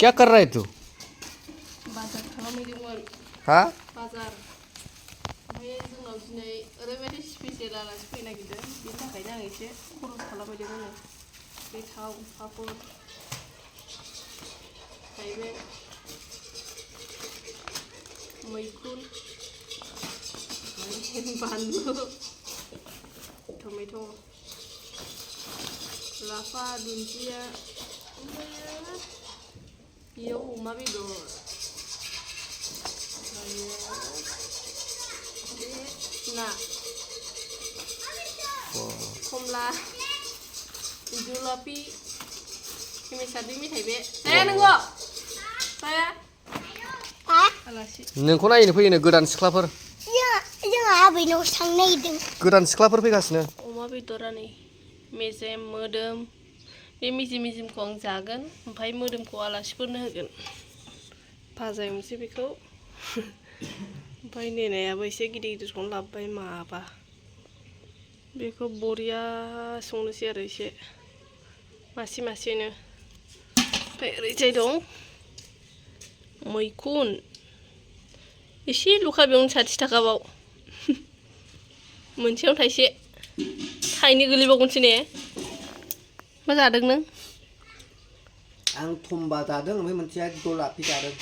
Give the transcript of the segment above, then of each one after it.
क्या कर रहा है तू? बाजार खालामहैदोंमोन। हा? बाजार। ओमफ्राय जोंनाव दिनै ओरैबायदि स्पेसियेल आलासि फैनो नागिरदों बिनि थाखायनो आं एसे खरस खालामहैदोंमोन। बे थाव, पापड़, थाइबें, मैखुन, बानलु, टमेट', लाफा, दुन्दिया, ओमफ्राय बेयाव अमा बेदर, ओमफ्राय बे ना, कमला, जुलापि, केमेसारनि मेथाइ बे जाया नोंगौ जाया आलासि नोंखौ नायनो फैयोनो गोदान सिख्लाफोर जोंहा आबैनावसो थांनो नागिरदों गोदान सिख्लाफोर फैगासिनो अमा बेदरा नै मेजेम मोदोम बे मिजिमखौ आं जागोन ओमफ्राय मोदोमखौ आलासिफोरनो होगोन भाजा एवनोसै बेखौ ओमफ्राय नेनायाबो एसे गिदिर गिदिरखौनो लाबोबाय माबा बेखौ बरिया संनोसै आरो एसे मासे मासेनो ओमफ्राय ओरैजाय दं मैखुन एसे लुखा बेयावनो 60 थाखाबाव मोनसेयाव थाइसे थाइनै गोलैबावगोनसो ने मा जादों नों आं थम्बा जादों ओमफ्राय मोनसेया जुलापि जादों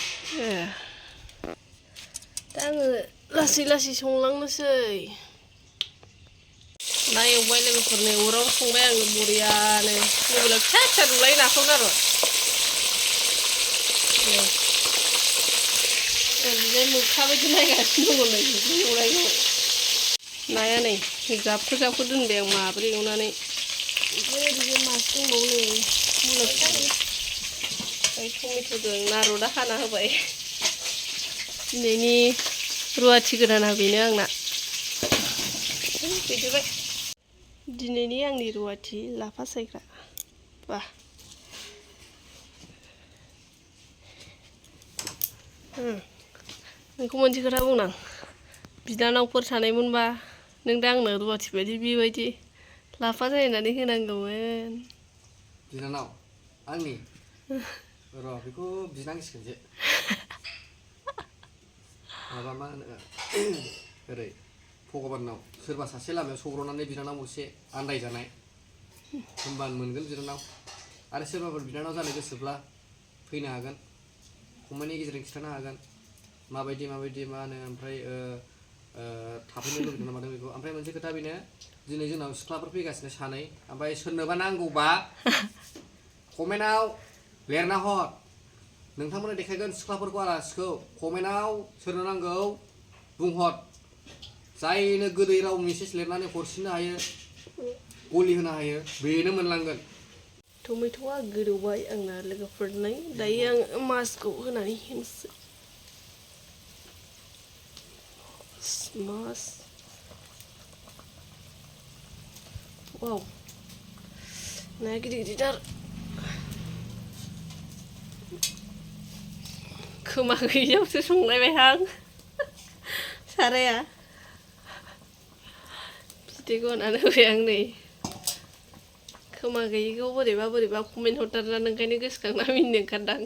दा आङो लासै लासै संलांनोसै ना एवबाय लोगोफोरनो अराव संबाय आङो बरियानो मबाइलाव फिसा फिसा नुलाय नाखौ गार' ओरैजाय मोख्रा बायदि नायगासिनो दङ नै बिदि एवनायखौ नाया नै जाबखो जाबखो दोनबाय आं माब्रै एवनानै ओमफ्राय ओरैजाय मासे दंबावो नै मुला फिसा ओमफ्राय टमेट'जों नारदा हाना होबाय दिनैनि रुवाथि गोदाना बेनो आंना बिदिबाय दिनैनि आंनि रुवाथि लाफा सायग्रा बा नोंखौ मोनसे खोथा बुंनां बिनानावफोर थानायमोनबा नों दा आंनो रुवाथि बायदि बेबायदि लाफा सायनानै होनांगौमोन बिनानाव आंनि र' बेखौ बिनांसिगोनसो माबा मा होनो ओरै भगबानाव सोरबा सासे लामायाव सौग्रावनानै बिनानाव एसे आन्दायजानाय होमबानो मोनगोन बिनानाव आरो सोरबाफोर बिनानाव जानो गोसोब्ला फैनो हागोन कमेन्टनि गेजेरजों खिन्थानो हागोन माबायदि मा होनो ओमफ्राय थाफैनो लुबैदों ना मादों बेखौ ओमफ्राय मोनसे खोथा बेनो दिनै जोंनाव सिख्लाफोर फैगासिनो सानै ओमफ्राय सोरनोबा नांगौबा कमेन्टआव लिरना हर नोंथांमोननो देखायगोन सिख्लाफोरखौ आलासिखौ कमेन्टआव सोरनो नांगौ बुंहर जायनो गोदै राव मेसेज लिरनानै हरसिननो हायो गलि होनो हायो बेनो मोनलांगोन टमेट'आ गोदौबाय आंना लोगोफोरनो दायो आं मासखौ होनानै होनोसै मास वाव नाया गिदिर गिदिरथार खोमा गैयियावसो संलायबायहां साराया बिदैखौ होनानै होबाय आं नै खोमा गैयिखौ बोरैबा कमेन्ट हरथारना ओंखायनो गोसोखांना मिनिनो ओंखारदां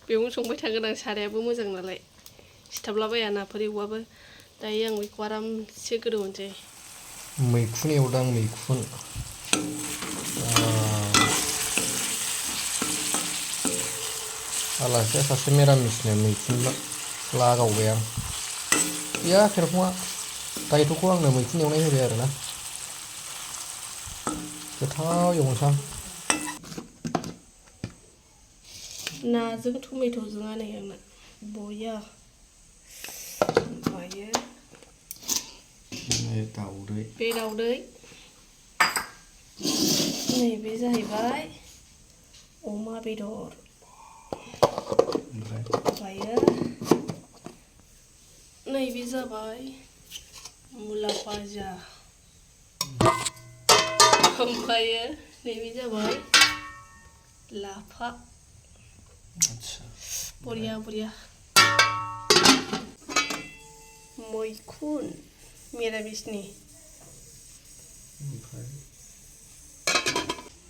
बेयावनो संबाय थागोन आं सारायाबो मोजां नालाय सिथाबलाबाया नाफोर एवबाबो दायो आं बेखौ आरामसे गोदौ होनोसै मैखुन एवदां मैखुन आलासिया सासे मिरामिसनो मैखुन लागावबाय आं गैया फेरखङा दायथ'खौ आंनो मैखुन एवनाय होबाय आरोना गोथाव एवनोसै नाजों टमेट'जों आनै आंना बया ओमफ्रायो दाउदै बे दाउदै नैबे जाहैबाय अमा बेदर ओमफ्रायो नैबे जाबाय मुला भाजा ओमफ्रायो नैबे जाबाय लाफा बरिया मैखुन मिरामिसनि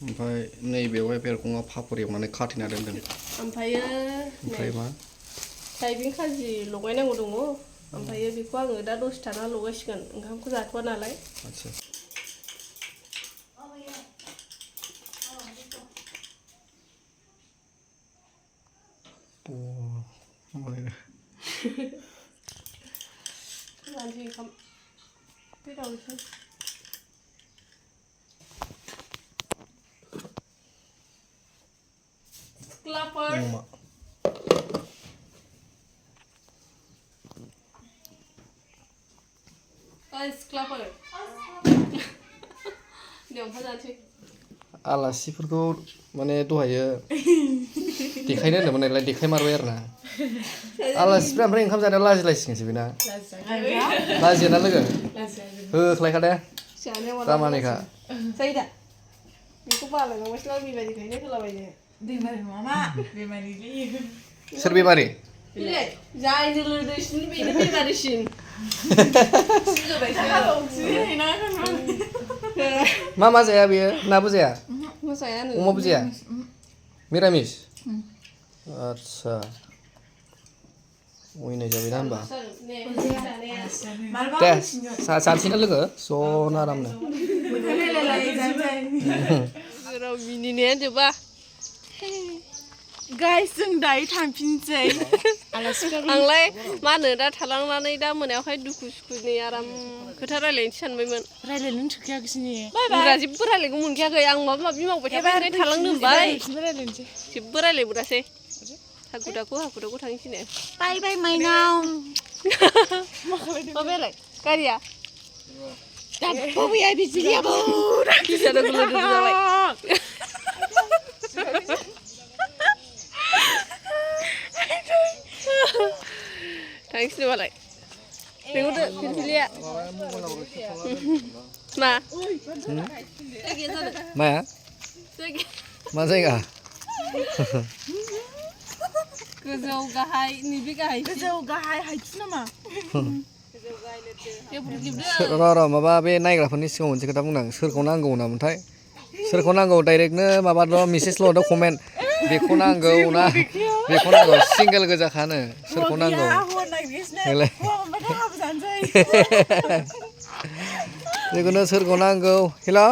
ओमफ्राय नैबेवहाय बेरगङाव पापर एवनानै खाथेना दोनदों। ओमफ्रायो ओमफ्राय मा थाइबें खाजि लगायनांगौ दङ। ओमफ्रायो बेखौ आङो दा दसे थाना लगायसिगोन ओंखामखौ जाथ'वा नालाय। आच्छा जानोसै ओंखाम फैदावनोसै। सिख्लाफोर सिख्लाफोर दे ओंखाम जानोसै। आलासिफोरखौ माने दहायो देखायनो होनदोंमोन नालाय देखायमारबाय आरो ना आलासिफ्रा ओमफ्राय ओंखाम जानायाव लाजिलायसिगोनसो बेना लाजियोना लोगो होख्लायखादे दामानिखा जायो दा बेखौ बालायलांबायसो ना बेबायदिखायनो होलाबायनो बेमारि नङा बेमारिलै सोर बेमारि जायनो लोदोसिन बेनो बेमारिसिन मा जाया बेयो नाबो जाया मोजाङानो अमाबो जाया मिरामिस आच्छा अयनाय जाबायना होमबा दे जानोसैना लोगो ज'नो आरामनो राव मिनिनायानो जोबा गाइस जों दायो थांफिनसै आंलाय मा होनो दा थालांनानै दा मोनायावहाय दुखु सुखुनि आराम खोथा रायलायनोसै सानबायमोन रायलायनो थोखायाखैसैने बुरजा जेबो रायलायगौ मोनखायाखै आं माबा माबि मावबाय थाबाय ओंखायनो थालांनो होनबाय जेबो रायलायबोरासै हाखु दाखु थांसैनो बाय बाय माइनाव माबायालाय गारिया बबेया बिजिरियाबो किसानो गोलोदो जाबाय थांसैनो मालाय लेंहरदो फिरफिलिया मा माया मा जायगा गोजौ गाहाय नैबे गाहाय गोजौ गाहाय हायथु नामा र' माबा बे नायग्राफोरनि सिगाङाव मोनसे खोथा बुंनां सोरखौ नांगौ नामोनथाय सोरखौ नांगौ डाइरेक्टनो माबाल' मेसेजल' हरदो कमेन्ट बेखौ नांगौ ना बेखौ नांगौ सिंगेल गोजाखानो सोरखौ नांगौ जिखुनु सोरखौ नांगौ हेल'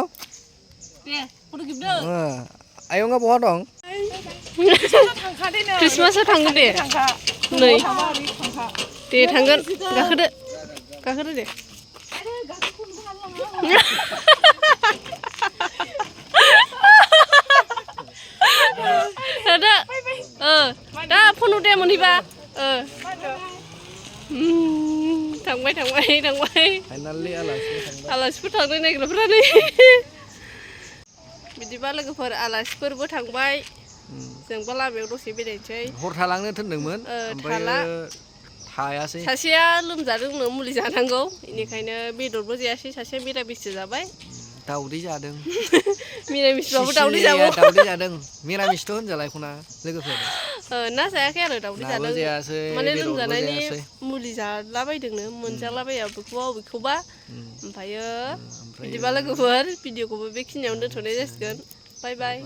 आयंआ बहा दं क्रिसमासआव थांगोन दे नै दे थांगोन गाखोदो दे दा फन हरदे मोनहैबा थांबाय आलासिफोर थांनो नागिरग्राफोरा नै बिदिबा लोगोफोर आलासिफोरबो थांबाय जोंबो लामायाव दसे बेरायनोसै हर थालांनो थिनदोंमोन थाला थायासै सासेया लोमजादोंनो मुलि जानांगौ बेनिखायनो बेदरबो जायासै सासेया मिरामिससो जाबाय दाउदै जादों मिरामिसबाबो दाउदै जादों मिरामिसथ' होनजाला एखौना लोगोफोर ना जायाखै आरो दाउदै जादों माने बेदरबो लोमजानायनि जायासै मुलि जालाबायदोंनो मोनजालाबाया बेखौबा ओमफ्रायो बिदिबा लोगोफोर भिडिअखौबो बेखिनियावनो दोनथ'नाय जासिगोन बाय बाय